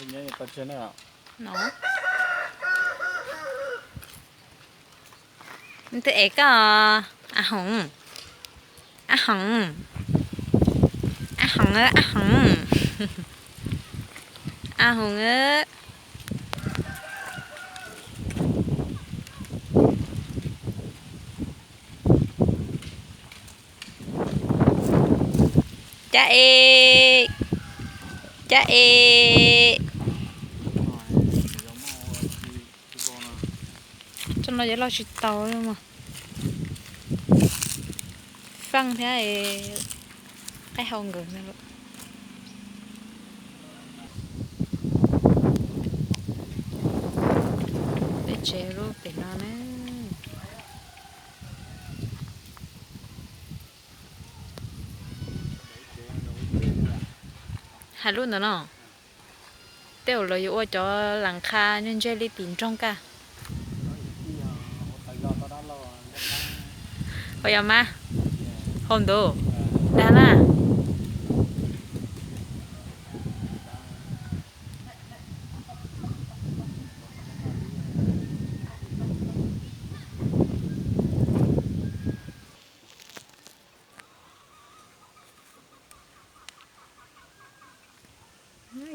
No. Nws twb ev koj. A Hoov. A Hoov. A Hoov, A Hoov. A Hoov. Cab e, cab e. Tsob no yuav loj tsis tau li mas. Feej thiab, qaib hau nkawd ntag. Peb tsev lub pem no na. Hais lub ntawd no, tej zaum lawv yuav ua cov las qha ntseg ntseg li tim nroog kaj. Ua yog mas, hau ntawd, dag na.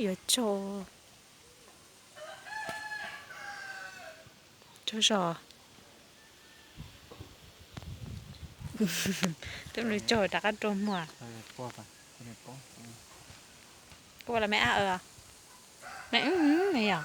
Yuav tsaug, tsaug zog. Twb nws tsaug rov qab rua muag. Kuv los me ab, me yom.